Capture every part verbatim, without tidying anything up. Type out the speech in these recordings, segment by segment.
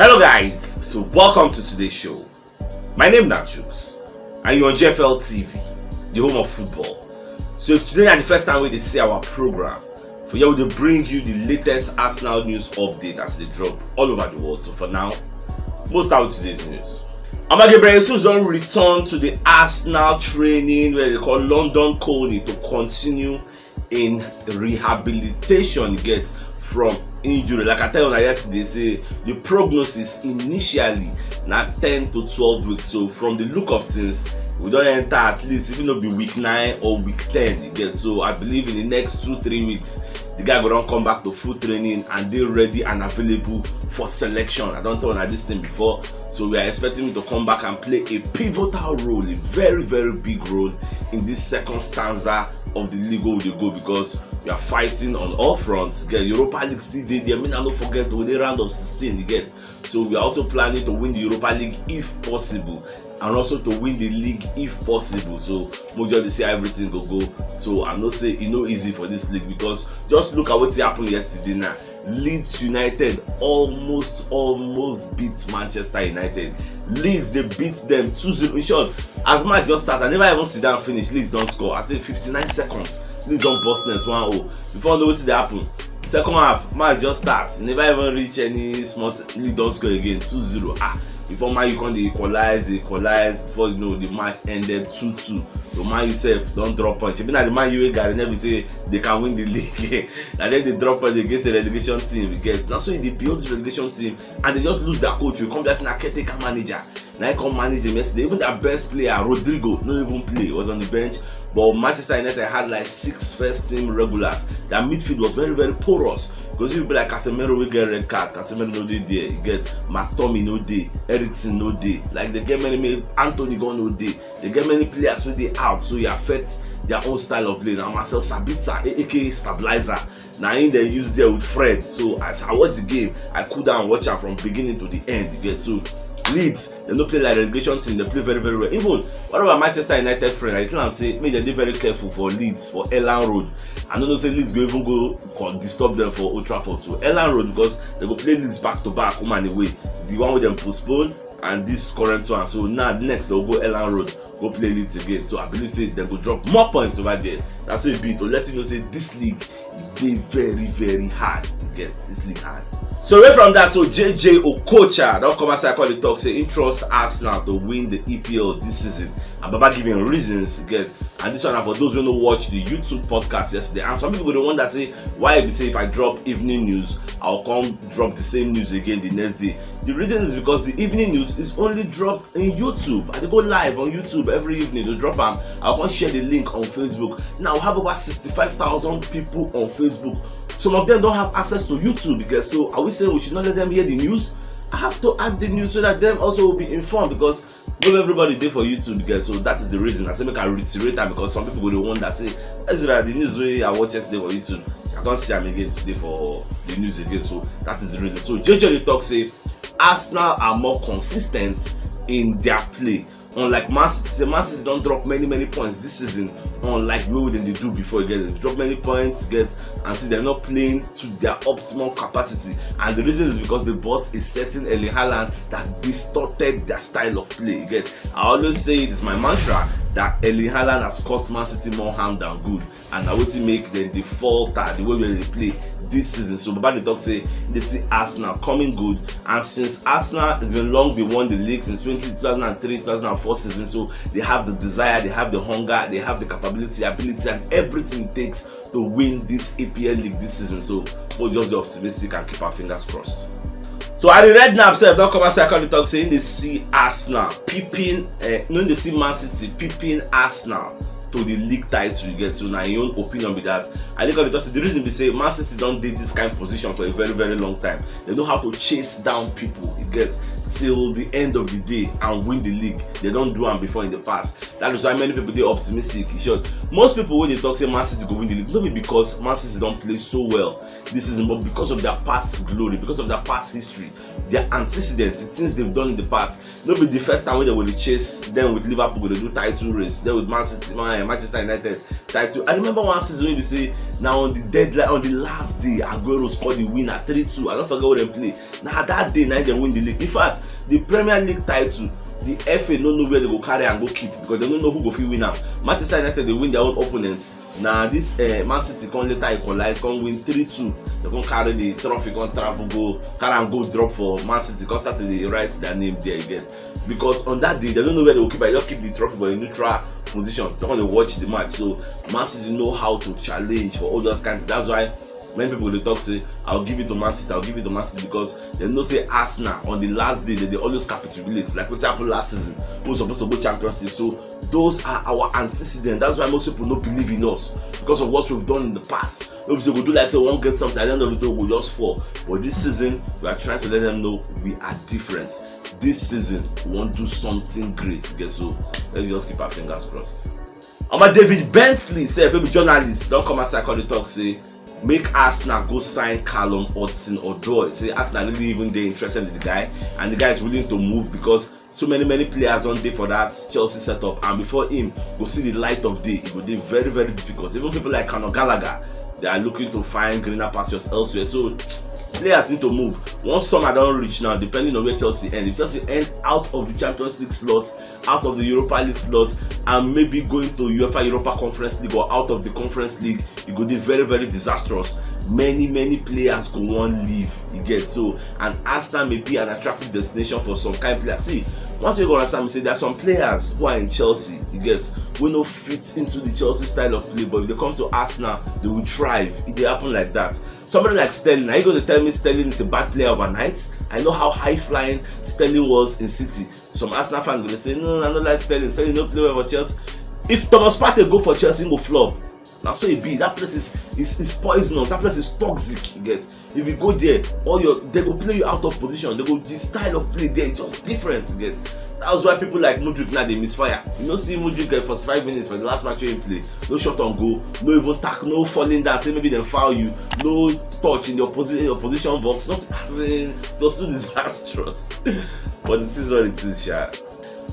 Hello guys, so welcome to today's show. My name na Chuks and you're on G F L T V, the home of football. So if today na the first time wey dey see our program, for here we dey bring you the latest Arsenal news update as e dey drop all over the world. So for now, most out today's news. Omo, Gabriel Jesus don return to the Arsenal training wey dey call London Colney to continue in rehabilitation get from injury. Like I tell you yesterday, say the prognosis initially na ten to twelve weeks. So from the look of things, we don enter at least, even though be week nine or week ten again. So I believe in the next two three weeks, the guy go don come back to full training and dey ready and available for selection. I don tell una this thing before. So we are expecting him to come back and play a pivotal role, a very, very big role in this second stanza of the league wey we dey go, because we are fighting on all fronts. Get Europa League still dey there. Make una no forget, we dey round of sixteen, you get. So we are also planning to win the Europa League if possible, and also to win the league if possible. So we just dey see how everything go go. So I know say e no easy for this league, because just look at wetin happen yesterday now. Leeds United almost, almost beat Manchester United. Leeds, they beat them two zero. In short, as match just start, I never even sit down finish, Leeds don score. I think fifty-nine seconds, Leeds don burst net one oh. Before you know wetin dey happen, second half, match just start, never even reach any small t-, Leeds don score again, two zero. Ah, before Man U come dey equalize, dey equalize, before you know, the match ended two two. So Man U sef don drop point. Shebi na the Man U wey Gary Neville say they can win the league. Na dem dey drop point against the relegation team, you get. Na so e dey build the relegation team, and they just lose their coach. You come just na caretaker manager. Na him come manage them yesterday. Even their best player, Rodrigo, no even play. He was on the bench. But Manchester United had like six first team regulars. Their midfield was very, very porous. Because if you be like Casemiro, we get red card. Casemiro no dey there. You get McTominay no dey. Eriksen no dey. Like, they get many, many, Anthony gone no dey. They get many players wey dey out, so e affect their own style of play. Now Marcel Sabitzer, A K A Stabilizer, na him they use there with Fred. So as I watch the game, I cool down, watch am from beginning to the end. You get. So Leeds, they no play like relegation team. They play very, very well. Even what about Manchester United friend? I tell am say make dem dey very careful for Leeds for Elland Road. I no know say Leeds go even go co-, disturb them for Old Trafford. So Elland Road, because they go play Leeds back to back, home and away. The one wey dem postpone and this current one. So now next they'll go Elland Road, go play Leeds again. So I believe say dem go drop more points over there. That's what it be, to let you know say this league dey very, very hard. You get, this league hard. So away from that, so J J Okocha don come outside, come dey talk say he trust Arsenal to win the E P L this season, and Baba give him reasons, you get. And this one na for those wey no watch the YouTube podcast yesterday. And some people go dey wonder say why e be say if I drop evening news, I'll come drop the same news again the next day. The reason is because the evening news is only dropped in YouTube. I dey go live on YouTube every evening to drop am. I come share the link on Facebook. Now we have over sixty-five thousand people on Facebook. Some of them don't have access to YouTube, because, so are we saying we should not let them hear the news? I have to add the news so that them also will be informed, because not everybody dey for YouTube, guys. So that is the reason. I say make I reiterate that, because some people go dey wonder say, "Ezra, the news wey I watch yesterday for YouTube, I can't see am again today for the news again." So that is the reason. So J J dey talk say Arsenal are more consistent in their play. Unlike Man City, say Man City don drop many, many points this season. Unlike the way dem dey do before, you get, dem drop many points, get, and see they're not playing to their optimal capacity. And the reason is because they bought a certain Erling Haaland that distorted their style of play. You get, I always say it is my mantra that Erling Haaland has caused Man City more harm than good, and na wetin make dem dey falter the way wey dem dey play this season. So Baba dey talk say they see Arsenal coming good, and since Arsenal has been long, they won the league since twenty, two thousand and three, two thousand and four season. So they have the desire, they have the hunger, they have the capability, ability, and everything it takes to win this E P L league this season. So we'll just be optimistic and keep our fingers crossed. So I read now, sef don come outside, come dey talk say they see Arsenal peeping, uh, no, they see Man City peeping Arsenal to the league title, you get. So na your own opinion be that. I think the reason be say Man City don dey this kind of position for a very, very long time. They know how to chase down people, you get, till the end of the day and win the league. They don do am before in the past. That is why many people dey optimistic. In short, Most people wey dey talk say Man City go win the league, no be because Man City don play so well this season, but because of their past glory, because of their past history, their antecedents, the things they've done in the past. No be the first time wey dem go dey chase, then with Liverpool go dey do title race, then with Man City, Man, Manchester United title. I remember one season wey be say na on the deadline, on the last day, Aguero score the winner, three two. I don forget who dem play. Na that day na dem win the league. In fact, the Premier League title, the F A no know where they go carry and go keep because they no know who go fit win am. Manchester United dey win their own opponent. Na this uh, Man City come later equalize, come win three two. They come carry the trophy, come travel go, carry and go drop for Man City, come start to dey write their name there again. Because on that day, they don't know where they will keep it. They just keep the trophy for a neutral position. They want to watch the match. So Man City know how to challenge for all those kinds. That's why many people dey talk say, "I'll give it to Man City, I'll give it to Man City," because they know say Arsenal on the last day, they, they always capitulate. Like what happened last season, who was supposed to go Champions League. So those are our antecedents. That's why most people don't believe in us because of what we've done in the past. No be say we do like say we won't get something, at the end of the day we just fall. But this season, we are trying to let them know we are different. This season, we won't do something great. Guess so. Let's just keep our fingers crossed. Omo, David Bentley sef, wey be journalist, don come outside come dey talk say make Arsenal go sign Callum Hudson-Odoi. Say Arsenal really even dey interested in the guy, and the guy is willing to move because so many many players don dey for that Chelsea setup, and before him go see the light of day, e go dey very very difficult. Even people like Conor Gallagher, they are looking to find greener pastures elsewhere. So players need to move. Once summer don reach now, depending on where Chelsea end, if Chelsea end out of the Champions League slot, out of the Europa League slot, and maybe going to UEFA Europa Conference League or out of the Conference League, e go dey very very disastrous. Many many players go wan leave, you get. So, and Arsenal may be an attractive destination for some kind players. See, once you go understand me say there are some players who are in Chelsea, you get, wey no fit into the Chelsea style of play, but if they come to Arsenal, they will thrive. It dey happen like that. Somebody like Sterling, are you going to tell me Sterling is a bad player overnight? I know how high flying Sterling was in City. Some Arsenal fans go dey say, "No, I no like Sterling. Sterling no play well for Chelsea." If Thomas Partey go for Chelsea, he go flop. Na so e be. That place is is is poisonous. That place is toxic. You get? If you go there, all your, they go play you out of position. They go, the style of play there is just different. You get? That's why people like Mudryk now dey misfire. You no see Mudryk get forty-five minutes for the last match wey he play. No shot on goal, no even tackle, no falling down. Say maybe dem foul you, no touch in your position, your position box. Not as in, it was too disastrous. But it is what it is, sha.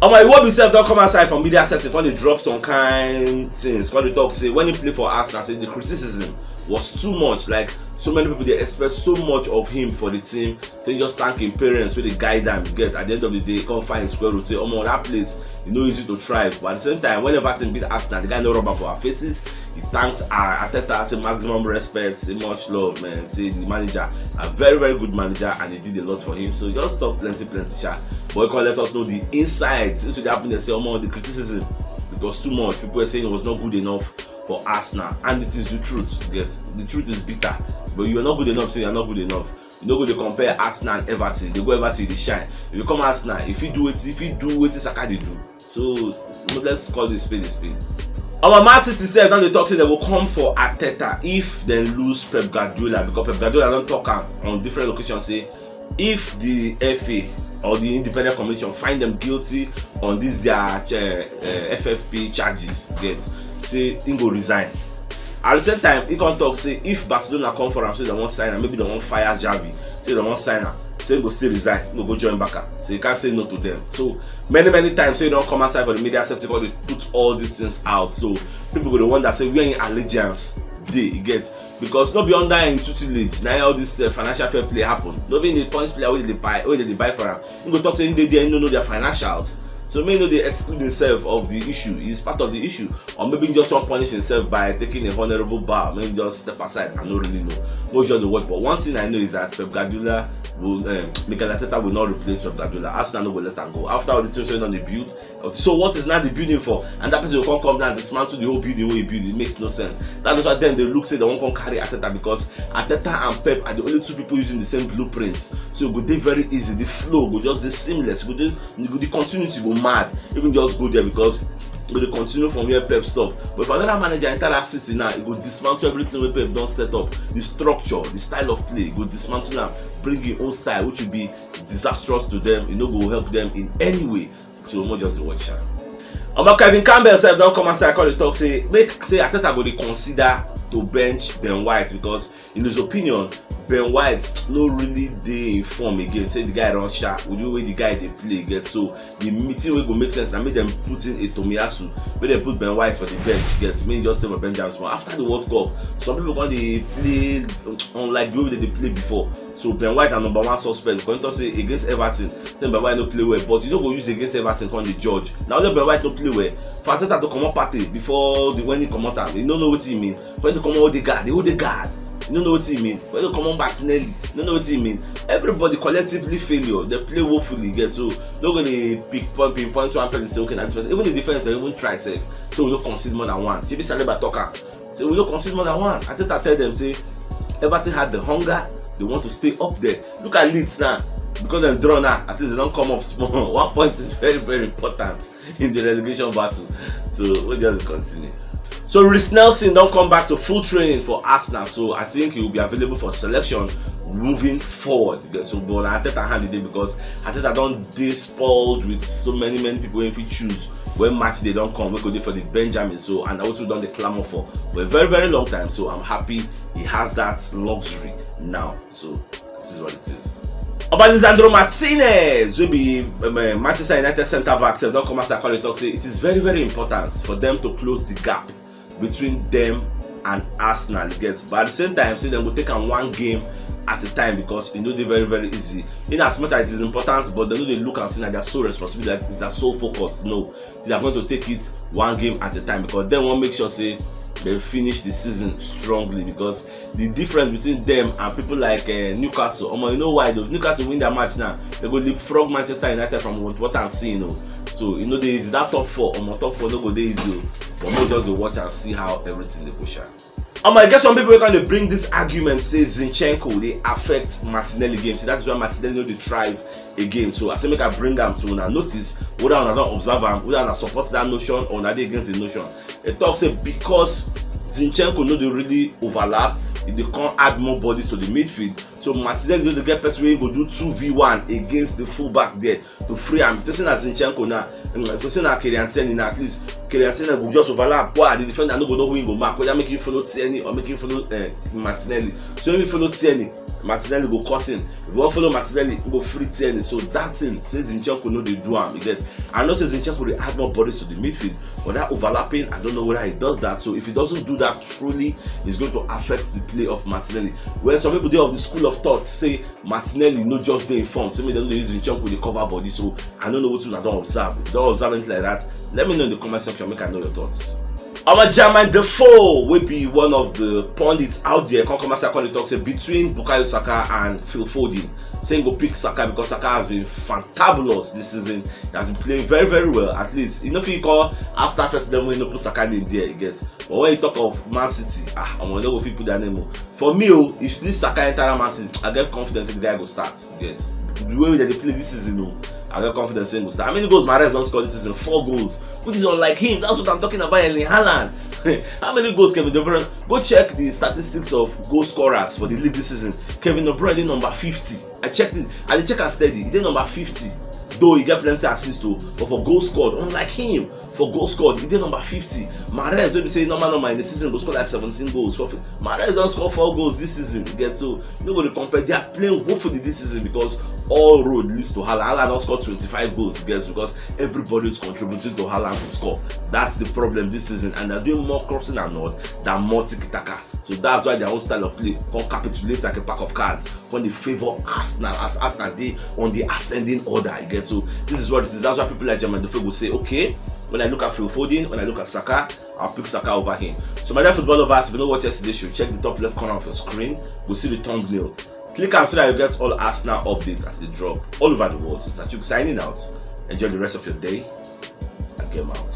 Omo, Iwobi sef don come outside from media setting, come dey drop some kind things, come dey talk say when he play for Arsenal, say the criticism was too much. Like, so many people dey expect so much of him for the team. Say he just thank him parents wey dey guide am, you get. At the end of the day, come find square root. Say, "Omo, that place, e no easy to thrive." But at the same time, whenever team beat Arsenal, the guy no rub am for our faces. He thanked Arteta, say maximum respect, say much love, man. Say the manager, a very very good manager, and he did a lot for him. So just talk plenty plenty, sha. But he come let us know the inside. Since it happened, they say, "Omo, the criticism, it was too much." People were saying it was not good enough for Arsenal, and it is the truth. You get? The truth is bitter, but you are not good enough. Say you are not good enough. You no go dey compare Arsenal and Everton. They go Everton, they shine. If you come Arsenal, if you do it, if you do what Saka dey do, so, no, let's call this spade a spade. Our Man City sef don dey talk say they will come for Arteta if they lose Pep Guardiola, because Pep Guardiola don talk am on different occasions say if the F A or the independent commission find them guilty on this their uh, uh, F F P charges, get, say he go resign. At the same time, he come talk say if Barcelona come for am, say they wan sign am, maybe they wan fire Xavi, say they wan sign am, say he go still resign, he go go join Barca. So you can't say no to them. So many many times, say you don come outside for the media setting, come dey put all these things out. So people go dey wonder say where him allegiance dey, you get, because no be under him tutelage na all this uh, financial fair play happen. No be the points player wey dey buy, wey dey buy for am. He go talk say he dey there, he no know their financials. So make he no dey exclude himself of the issue. He's part of the issue. Or maybe he just wan punish himself by taking a honourable bow. Make he just step aside. I no really know. Make we just dey watch. But one thing I know is that Pep Guardiola will, um, Mikel Arteta will not replace Pep Guardiola. Arsenal no go let am go. After all the things wey don dey build, so what is now the building for? And that person go come come down, dismantle the whole building wey he build. It makes no sense. That is why dem dey look say they wan come carry Arteta, because Arteta and Pep are the only two people using the same blueprints. So e go dey very easy. The flow go just dey seamless. E go dey, e go, the continuity go mad. Even just go there because e go dey continue from where Pep stop. But if another manager enter that City now, e go dismantle everything wey Pep don set up. The structure, the style of play, e go dismantle am, bring him own style, which will be disastrous to them. E no go help them in any way. So make we just dey watch am. Omo, Kevin Campbell sef don come outside come dey talk say make say Arteta go dey consider to bench Ben White because in his opinion Ben White no really dey in form again, say the guy don sha with the way the guy dey play get. So the meeting wey go make sense na make dem put in a Tomiyasu, make dem put Ben White for the bench get, make he just stay for Benjamin small. After the World Cup, some people come dey play unlike the way they dey play before. So Ben White na number one suspect. Come talk say against Everton, say Ben White no play well, but you no go use against Everton come dey judge. Na only Ben White no play well. For Arteta to comot Partey before the when he comot am, you no know wetin he mean. When he comot Odegaard, the Odegaard, you no know wetin he mean. When he comot Martinelli, you no know wetin he mean. Everybody collectively failure. They play woefully get. So no go dey pick point pinpoint one person say okay na this person. Even the defense dem even try sef. So we no concede more than one. Shebi Saliba talk am. Say we no concede more than one. Arteta tell them say Everton had the hunger, they want to stay up there. Look at Leeds now, because dem draw now, at least they don come up small. One point is very very important in the relegation battle. So we just continue. So Reiss Nelson don come back to full training for Arsenal, so I think he will be available for selection moving forward. So but Arteta hand e dey because Arteta don dey spoiled with so many many people wey he fit choose when match day don come wey go dey for the Benjamin. So and na wetin we don dey clamour for for a very very long time. So I'm happy he has that luxury now. So this is what it is. Oba Lisandro Martinez, wey be um, uh, Manchester United centre back, sef don come outside come dey talk say it is very very important for them to close the gap between them and Arsenal. You get, but at the same time say dem go take am one game at a time because e no dey very very easy. In as much as it is important, but dem no dey look am say na their sole responsibility, that is their sole focus. No, they are going to take it one game at a time because dem wan make sure say dem finish the season strongly because the difference between them and people like uh, Newcastle, omo, you know why though? Newcastle win their match now, they go leapfrog Manchester United from what, what I'm seeing. Oh, so you know there is that top four, omo, top four no go dey easy. Oh, but we just dey watch and see how everything dey go sha. Omo, I get some people wey come dey bring this argument say Zinchenko dey affect Martinelli game. So that is why Martinelli no dey thrive again. So I say make I bring am to una notice, whether una don observe am, whether una support that notion or una dey against the notion. They talk say because Zinchenko no dey really overlap, e dey come add more bodies to the midfield. So Martinelli no dey get person wey go do two v one against the fullback there to free am. If you say na Zinchenko now, um, if you say na Kylian Tierney now, at least Kylian Tierney go just overlap. Why the defender no go know who he go mark, whether make him follow Tierney or make him follow uh, Martinelli. So if he follow Tierney, Martinelli go cut in. If you wan follow Martinelli, he go free Tierney. So that thing say Zinchenko no dey do am. You get? I know say Zinchenko dey add more bodies to the midfield, but that overlapping, I don't know whether he does that. So if he doesn't do that, truly, it's going to affect the play of Martinelli. Where some people dey of the school of thought say Martinelli no just dey in form, say make dem no dey use Zinchenko dey cover body. So I no know wetin una don observe. If you don observe anything like that, let me know in the comment section, make I know your thoughts. Omo, Jermaine Defoe, wey be one of the pundits out there, come come outside come dey talk say between Bukayo Saka and Phil Foden, say he go pick Saka because Saka has been fantabulous this season. He has been playing very very well. At least you no fit call Arsenal first eleven wey no put Saka name there, you get. But when you talk of Man City, ah, omo, you no go fit put their name o. For me o, if this Saka enter Man City, I get confidence say the guy go start. Yes, the way dem dey play this season o, I get confidence say he go start. How many goals Mahrez don score this season? Four goals, which is unlike him. That's what I'm talking about, Erling Haaland. How many goals Kevin De Bruyne? Go check the statistics of goal scorers for the league this season. Kevin De Bruyne dey number fifty. I checked it. I dey check am steady. He dey number fifty. Though he get plenty assists o, but for goal scored, unlike him, for goal scored, he dey number fifty. Mahrez, wey be say normal normal in the season go score like seventeen goals. For Mahrez don score four goals this season. You get, so you no go dey compare. They are playing woefully this season because all road leads to Haaland. Haaland don score twenty-five goals. You get, because everybody is contributing to Haaland to score. That's the problem this season, and they're doing more crossing and not than more tiki taka. So that's why their own style of play come capitulate like a pack of cards. Come dey favour Arsenal as Arsenal dey on the ascending order. You get, so this is what it is. That's why people like Jermaine Defoe go say, okay, when I look at Phil Foden, when I look at Saka, I'll pick Saka over him. So my dear football lovers, if you no watch yesterday show, check the top left corner of your screen. Go see the thumbnail. Click am so that you get all Arsenal updates as they drop all over the world. So Sachuk signing out. Enjoy the rest of your day. And game out.